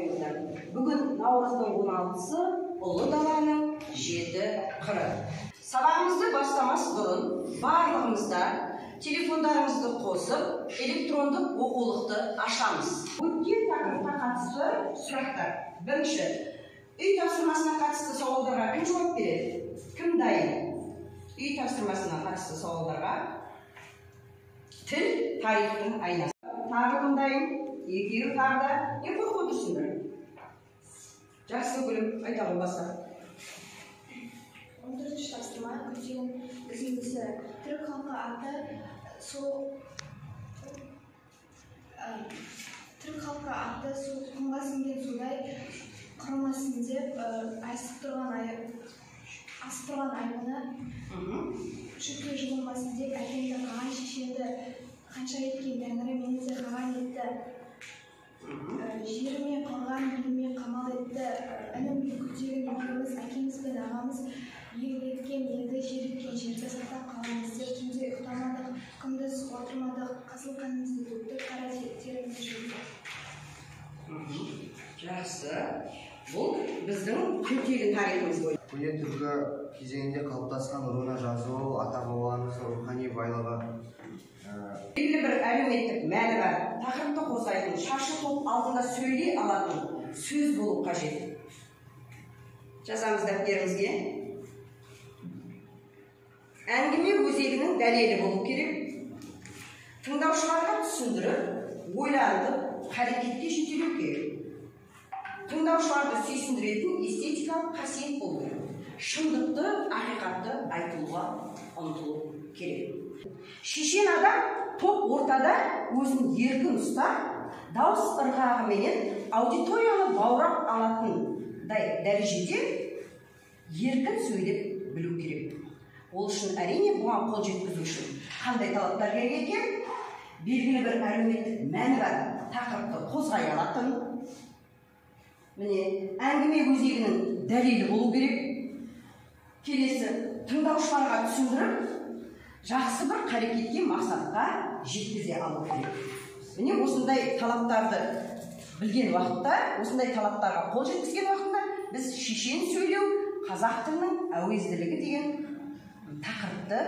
Қойыңыздар. Бүгін наурыздың 16-сы, ұлы даланың жеті қыры. Сабағымызды бастамас бұрын барлығымызда телефондарымызды қосып, электрондық оқулықты ашамыз. Өткен тақырыпқа қатысты сұрақтар. Бірінші, үй тапсырмасына қатысты сауалдарға кім жауап береді? Кім дайын? Үй тапсырмасына қатысты сауалдарға. Тіл тарихтың айнасы. Тағы кім дайын? Екеуі тағы да. Не қорқып отырсыңдар? Жақсы, Гүлім, айта ғой, баста. 14-ші тапсырма. Күлтегін үзіндісі. Түрік халқы аты сол түрік халқы аты сол құмға сіңген судай құрымасын деп, асып тұрған айбыны шөпке жұлынбасын деп, әкемді қаған, шешемді қанша еткен тәңірі мені де қаған етті. Жеріме қорған, еліме қамал етті. Інім Күлтегін екеуміз, әкеміз бен ағамыз ел еткен елді, жер еткен жерді сақтап қаламыз деп, түнде ұйықтамадық, күндіз отырмадық, қызыл қанымызды төктік, қара терімізді жудық. Жақсы. Бұл біздің Күлтегін тарихымыз бойынша. Көне түркі кезеңінде қалыптасқан руна жазуы ата-бабаларымыздың рухани байлығы. Белгілі бір әлеуметтік мәні бар, тақырыпты қозғайтын, шаршы топ алдында сөйлей алатын сөз болу қажет. Жазамыз дәптерімізге. Әңгіме өзегінің дәлелі болу керек. Тыңдаушыларға түсіндіріп, ойлантып, қарекетке жетелеу керек. Тыңдаушыларды сүйсіндіретін эстетикалық қасиет болу керек. Шындықты, ақиқатты айтылуға ұмтылу керек. Шешен адам топ ортада өзін еркін ұстап, дауыс ырғағыменен аудиторияны баурап алатындай дәрежеде еркін сөйлеп білу керек. Ол үшін, әрине, бұған қол жеткізу үшін қандай талаптар керек екен? Белгілі бір әлеуметтік мәні бар тақырыпты қозғай алатын, міне, әңгіме өзегінің дәлелі болу керек. Келесі, тыңдаушыларға түсіндіріп, жақсы бір қарекетке, мақсатқа жеткізе алу керек. Міне, осындай талаптарды білген уақытта, осындай талаптарға қол жеткізген уақытта біз шешен сөйлеу қазақ тілінің әуезділігі деген тақырыпты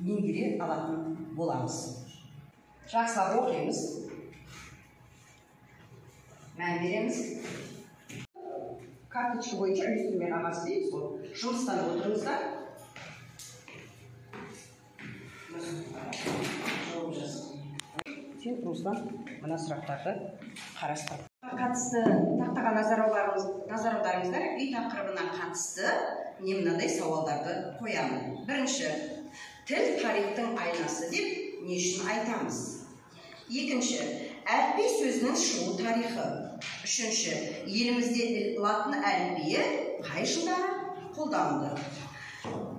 меңгере алатын боламыз. Жақсылап оқимыз, мән береміз. Карточка бойынша үлестірме қағаз дейміз ғой. Жұмыстанып отырыңыздар. Сен, Руслан, мына сұрақтарды қарастыр. Қатысты тақтаға назар аударыңыздар. Үй тақырыбына қатысты міне мынадай сауалдарды қоямын. Бірінші, тіл тарихтың айнасы деп не үшін айтамыз? Екінші, әліпби сөзінің шығу тарихы. Үшінші, елімізде латын әліпбиі қай жылдары қолданылды?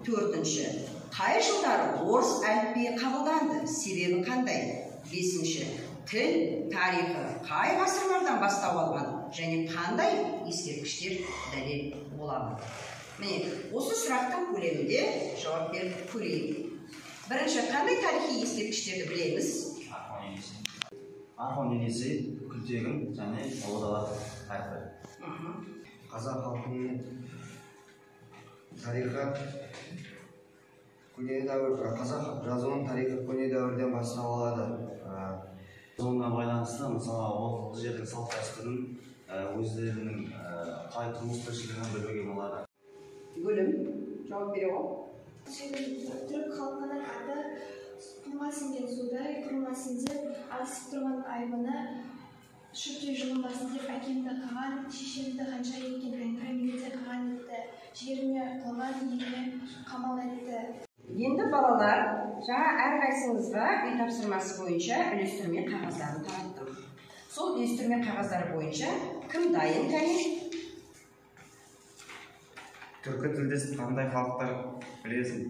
Төртінші, қай жылдары орыс әліпбиі қабылданды? Себебі қандай? Бесінші, тіл тарихы қай ғасырлардан бастау алған және қандай ескерткіштер дәлел болады? Міне, осы сұрақтың көлемінде жауап беріп көрейік. Бірінші, қандай тарихи ескерткіштерді білеміз? Архон Енисей, Күлтегін және Ұлы дала тарихы. Қазақ халқының тарихы көне дәуір, қазақ жазуының тарихы көне дәуірден бастау алады. Жазуына байланысты, мысалы, ол жердің салт дәстүрін, өздерінің қалай тұрмыс тіршілігін білуге болады. Гүлім, жауап бере ғой. Түрік халқының аты құмға сіңген судай құрымасын деп, асып тұрған айбыны шөпке жұлынбасын деп, әкемді қаған, шешемді қанша еткен тәңірі мені де қаған етті. Жеріме қорған, еліме қамал етті. Енді, балалар, жаңа әрқайсыңызға үй тапсырмасы бойынша үлестірме қағаздарын тараттым. Сол үлестірме қағаздары бойынша кім дайын, кәне? Түркі тілдес қандай халықтар білесің?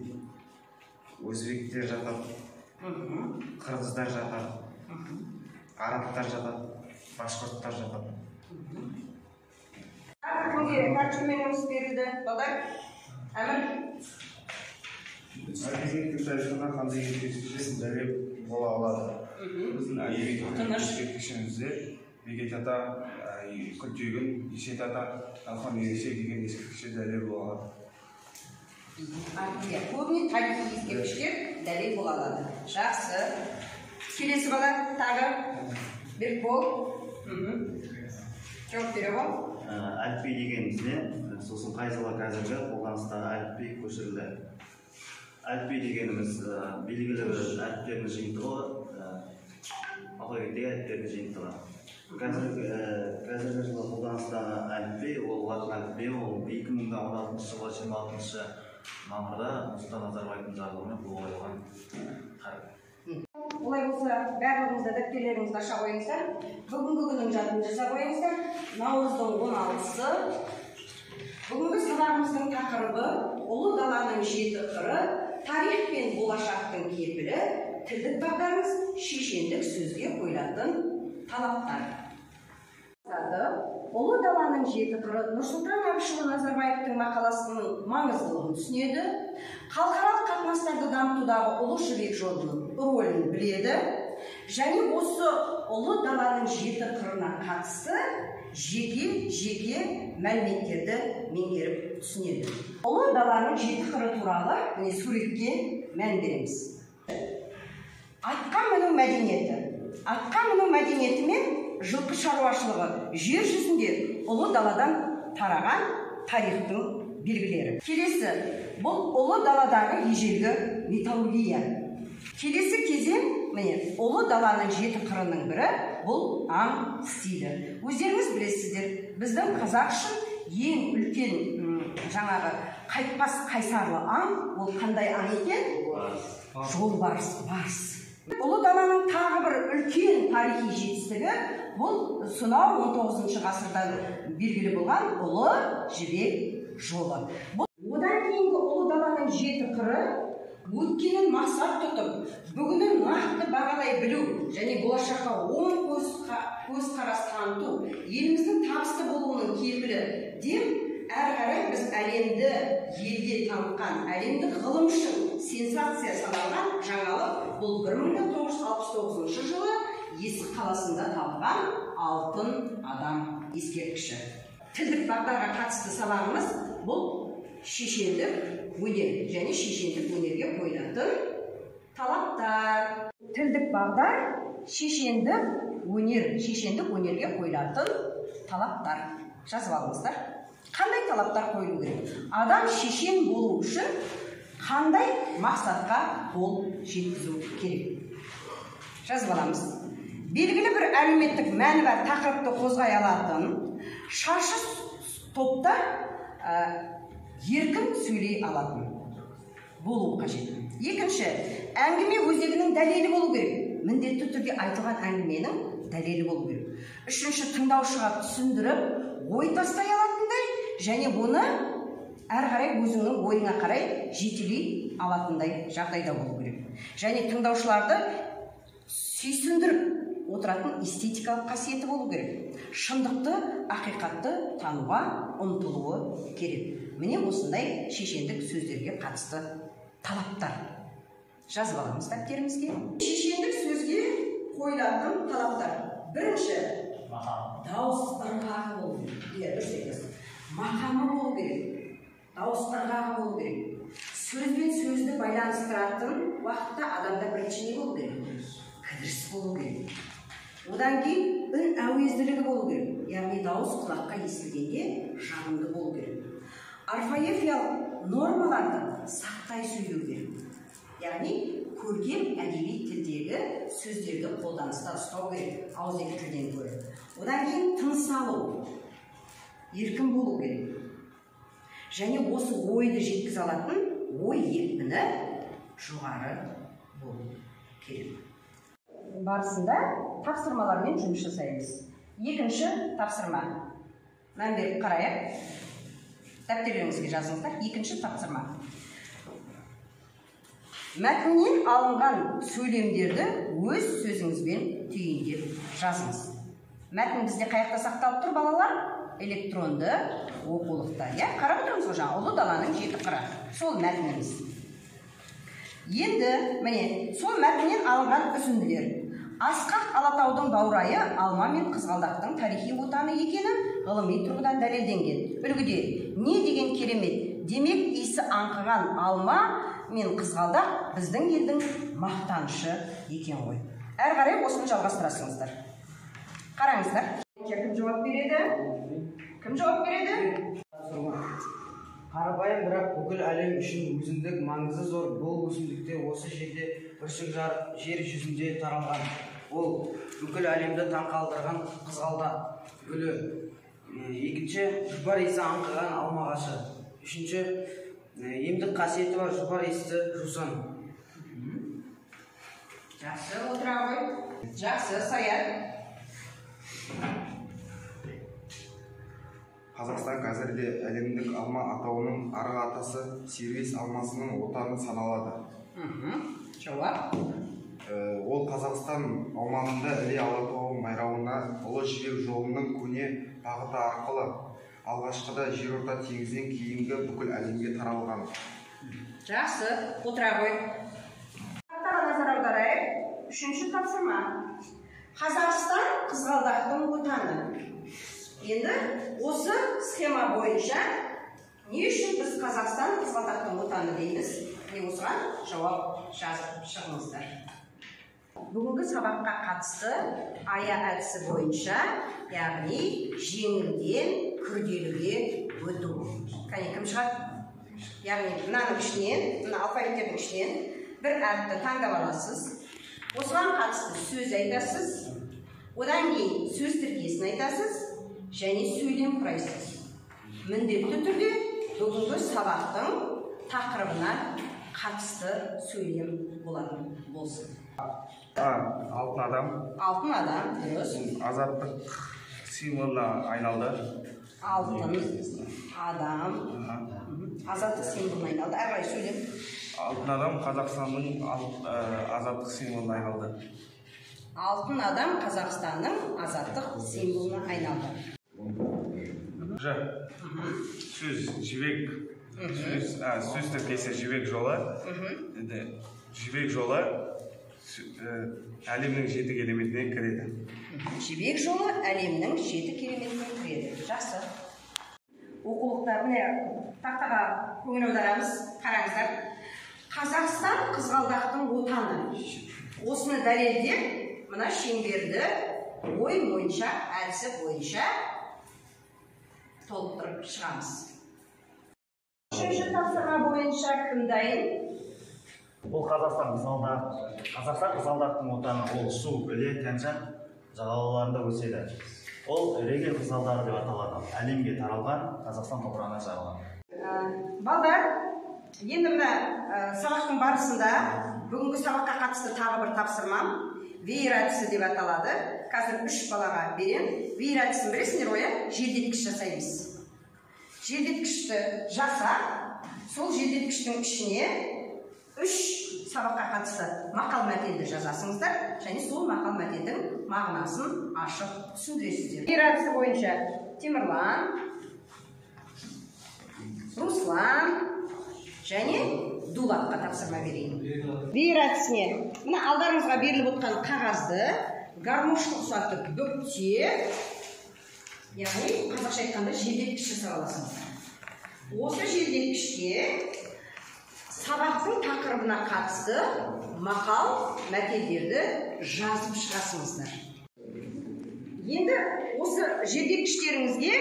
Өзбектер жатады, қырғыздар жатады, арабтар жатады, башқұрттар жатады. Кімге карточкамен жұмыс берілді? Балдар, Әмір. Әдебиеттің тарихына қандай ескерткіштер дәлел бола алады? Біздің Ескерткішімізде Бекет ата Күлтегін, Есет ата, Алхан Ересек деген ескерткіштер дәлел бола алады. Иә, көбіне тарихи ескерткіштер дәлел бола алады. Жақсы. Келесі бала тағы Берікбол. Жауап бере ғой. Әліпби дегеніміз не? Сосын қай жылы қазіргі қолданыстағы әліпби көшірілді? Әліпби дегеніміз белгілі бір әріптердің жиынтығы, алфавиттегі әріптердің жиынтығы. Қазіргі жылы қолданыстағы әліпби, ол латын әліпбиі, ол 2016 жылы 26 мамырда Нұрсұлтан Назарбаевтың жарлығымен қол қойылған қаріп. Олай болса, барлығыңыз да дәптерлеріңізді аша қойыңыздар. Бүгінгі күннің жадын жаза қойыңыздар. Наурыздың 16-сы. Бүгінгі сабағымыздың тақырыбы Ұлы даланың жеті қыры, тарих пен болашақтың кепілі, тілдік бағдарымыз шешендік сөзге қойылатын талаптар. Ұлы даланың жеті қыры Нұрсұлтан Әбішұлы Назарбаевтың мақаласының маңыздылығын түсінеді, халықаралық қатынастарды дамытудағы Ұлы Жібек жолының рөлін біледі және осы Ұлы даланың жеті қырына қатысты жеке-жеке мәліметтерді меңгеріп түсінеді. Ұлы даланың жеті қыры туралы міне суретке мән береміз. Атқа міну мәдениеті. Атқа міну мәдениеті мен жылқы шаруашылығы жер жүзінде Ұлы даладан тараған тарихтың белгілері. Келесі, бұл Ұлы даладағы ежелгі металлургия. Келесі кезең, міне, Ұлы даланың жеті қырының бірі, бұл аң стилі. Өздеріңіз білесіздер, біздің қазақ үшін ең үлкен жаңағы қайтпас қайсарлы аң, ол қандай аң екен? Жолбарыс, барыс. Ұлы даланың тағы бір үлкен тарихи жетістігі бұл сонау 19 ғасырдан белгілі болған Ұлы Жібек жолы. Одан кейінгі Ұлы даланың жеті қыры өткенін мақсат тұтып, бүгінін нақты бағалай білу және болашаққа оң көзқарас таныту, еліміздің табысты болуының кепілі деп әрі қарай біз әлемді елге танытқан, әлемдік ғылым үшін сенсация саналған жаңалық бұл 1969 жылы Есік қаласында табылған алтын адам ескерткіші. Тілдік бағдарға қатысты сабағымыз бұл шешендік өнер және шешендік өнерге қойылатын талаптар. Тілдік бағдар шешендік өнер, шешендік өнерге қойылатын талаптар. Жазып алыңыздар. Қандай талаптар қойылу керек? Адам шешен болу үшін қандай мақсатқа қол жеткізу керек? Жазып аламыз. Белгілі бір әлеуметтік мәні бар тақырыпты қозғай алатын, шашы топта еркін сөйлей алатын болу қажет. Екінші, әңгіме өзегінің дәлелі болу керек. Міндетті түрде айтылған әңгіменің дәлелі болу керек. Үшінші, тыңдаушыға түсіндіріп, ой тастай алатындай және оны әрі қарай өзіңнің ойыңа қарай жетелей алатындай жағдайда болу керек. Және тыңдаушыларды сүйсіндіріп отыратын эстетикалық қасиеті болу керек. Шындықты, ақиқатты тануға ұмтылуы керек. Міне осындай шешендік сөздерге қатысты талаптар. Жазып аламыз дәптерімізге. Шешендік сөзге қойылатын талаптар. Бірінші, дауыс ырғағы болу керек. Иә, дұрыс айтасыз. Мақамы болу керек. Дауыс ырғағы болу керек. Сөз бен сөзді байланыстыратын уақытта адамда бірінші не болу керек? Кідіріс болу керек. Одан кейін үн әуезділігі болу керек. Яғни дауыс құлаққа естілгенде жағымды болу керек. Орфоэпиялық нормаларды сақтай сөйлеу керек. Яғни көркем әдеби тілдегі сөздерді қолданыста ұстау керек, ауызекі тілден гөрі. Одан кейін тыныс алу, еркін болу керек. Және осы ойды жеткізе алатын ой екпіні жоғары болу керек. Барысында тапсырмалармен жұмыс жасаймыз. Екінші тапсырма. Мән беріп қарайық. Дәптерлеріңізге жазыңыздар. Екінші тапсырма. Мәтіннен алынған сөйлемдерді өз сөзіңізбен түйіндеп жазыңыз. Мәтін бізде қай жақта сақталып тұр, балалар? Электронды оқулықта. Иә, қарап отырмыз ғой жаңа Ұлы даланың жеті қыры. Сол мәтініміз. Енді міне сол мәтіннен алынған үзінділер. Асқақ Алатаудың баурайы алма мен қызғалдақтың тарихи отаны екені ғылыми тұрғыдан дәлелденген. Үлгіде не деген керемет, демек иісі аңқыған алма мен қызғалдақ біздің елдің мақтанышы екен ғой. Әрі қарай осыны жалғастырасыңыздар. Қараңыздар. Кім жауап береді? Кім жауап береді? Қарапайым, бірақ бүкіл әлем үшін өзіндік маңызы зор бұл өсімдіктер осы жерде бүршік жарып, жер жүзінде таралған. Ол бүкіл әлемді таңқалдырған қызғалдақ гүлі. Екінші, жұпар иісі аңқыған алма ағашы. Үшінші, емдік қасиеті бар жұпар иісті жусан. Жақсы, отыра ғой. Жақсы, Саят. Қазақстан қазірде әлемдік алма атауының арғы атасы сервис алмасының отаны саналады. Жауап? Ол Қазақстан аумағында Іле Алатауы майрауына Ұлы Жібек жолының көне бағыты арқылы алғашқыда Жерорта теңізінен кейінгі бүкіл әлемге таралған. Жақсы, отыра ғой. Тақтаға назар аударайық. Үшінші тапсырма. Қазақстан қызғалдақтың отаны. Енді осы схема бойынша не үшін біз Қазақстан қызғалдақтың отаны дейміз? Міне осыған жауап жазып шығыңыздар. Бүгінгі сабаққа қатысты ая әдісі бойынша, яғни жеңілден күрделіге өту. Кәне, кім шығады? Яғни мынаның ішінен, мына алфавиттердің ішінен бір әріпті таңдап аласыз. Осыған қатысты сөз айтасыз, одан кейін сөз тіркесін айтасыз және сөйлем құрайсыз. Міндетті түрде бүгінгі сабақтың тақырыбына қатысты сөйлем болатын болсын. Алтын адам. Алтын адам, дұрыс. Азаттық символына айналды. Алтын адам. Азаттық символына айналды. Әрі қарай сөйлем. Алтын адам Қазақстанның азаттық символына айналды. Алтын адам Қазақстанның азаттық символына айналды. Ж. Сөз жібек. Сөз тіркесі жібек жолы. Жібек жолы әлемнің жеті кереметіне кіреді. Жібек жолы әлемнің жеті кереметіне кіреді. Жақсы. Оқулықтар, міне тақтаға көңіл аударамыз. Қараңыздар. Қазақстан қызғалдақтың отаны. Осыны дәлелдеп, мына шеңберді ой бойынша, әдісі бойынша толықтырып шығамыз. Үшінші тапсырма бойынша кім дайын? Бұл Қазақстан қызғалдақ. Қазақстан қызғалдақтың отаны. Ол Шу, Іле, Тянь-Шань жағалауларында өседі. Ол регель қызғалдағы деп аталады. Әлемге таралған, Қазақстан топырағына жайылған. Балдар, енді мына сабақтың барысында бүгінгі сабаққа қатысты тағы бір тапсырмам веер әдісі деп аталады. Қазір үш балаға берем. Веер әдісін білесіңдер ғой, желдеткіш жасаймыз. Желдеткішті жасап, сол желдеткіштің ішіне үш сабаққа қатысты мақал мәтелді жазасыңыздар және сол мақал мәтелдің мағынасын ашып түсіндіресіздер. Веер әдісі бойынша Темірлан, Руслан және Дулатқа тапсырма берейін. Веер әдісіне мына алдарыңызға беріліп отқан қағазды гармошка ұқсатып бүктеп, яғни қазақша айтқанда желдеткіш жасап аласыңыздар. Осы желдеткішке сабақтың тақырыбына қатысты мақал мәтелдерді жазып шығасыңыздар. Енді осы желдеткіштеріңізге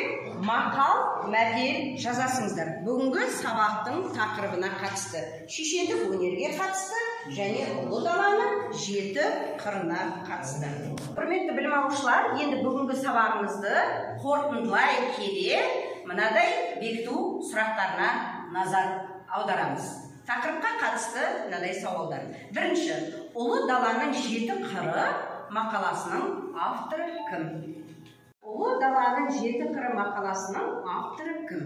мақал мәтел жазасыңыздар. Бүгінгі сабақтың тақырыбына қатысты, шешендік өнерге қатысты және Ұлы даланың жеті қырына қатысты. Құрметті білім алушылар, енді бүгінгі сабағымызды қорытындылай келе мынадай бекіту сұрақтарына назар аударамыз. Тақырыпқа қатысты мынадай сауалдар. Бірінші, Ұлы даланың жеті қыры мақаласының авторы кім? Ұлы даланың жеті қыры мақаласының авторы кім?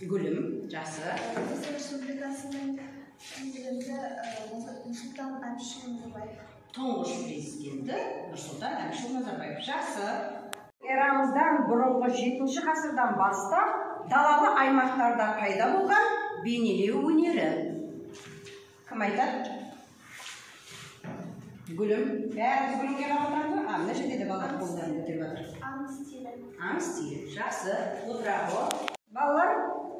Гүлім, жақсы. Қазақстан Республикасының президенті Нұрсұлтан Әбішұлы Назарбаев. Тұңғыш президенті Нұрсұлтан Әбішұлы Назарбаев. Жақсы. Эрамыздан бұрынғы 7 ғасырдан бастап далалы аймақтарда пайда болған бейнелеу өнері. Кім айтады? Гүлім. Бәріміз гүлімге қарап отырамыз ба? Мына жерде де балалар қолдарын көтеріп жатыр. Аң стилі. Аң стилі. Жақсы. Отыра ғой. Балалар,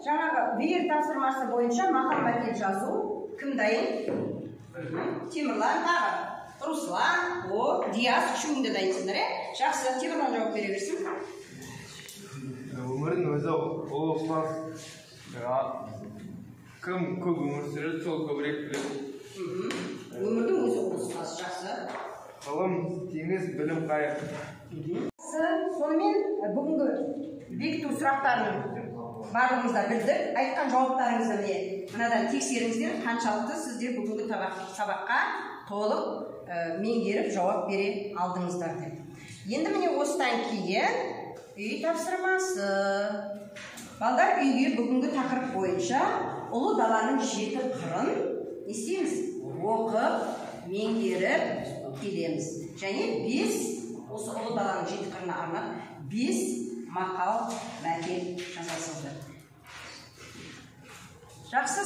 жаңағы веер тапсырмасы бойынша мақал мәтел жазу. Кім дайын? Темірлан, тағы. Руслан, Диас, үшеуің де дайынсыңдар, ә? Жақсы, Темірлан жауап бере берсін. Өмірдің өзі ұлы ұстаз. Кім көп өмір сүреді, сол көбірек біледі. Өмірдің өзі ұлы ұстаз, жақсы. Ғылым, теңіз, білім қайық. Сонымен бүгінгі бекіту сұрақтарын барлығымыз да білдік. Айтқан жауаптарыңызды міне мынадан тексеріңіздер, қаншалықты сіздер бүгінгі сабаққа толық меңгеріп жауап бере алдыңыздар деп. Енді міне осыдан кейін үй тапсырмасы. Балдар, үйге бүгінгі тақырып бойынша ұлы даланың жеті қырын не істейміз? Оқып, меңгеріп келеміз. Және 5 осы ұлы даланың жеті қырына арнап 5 мақал мәтел жазасыздар. Жақсы.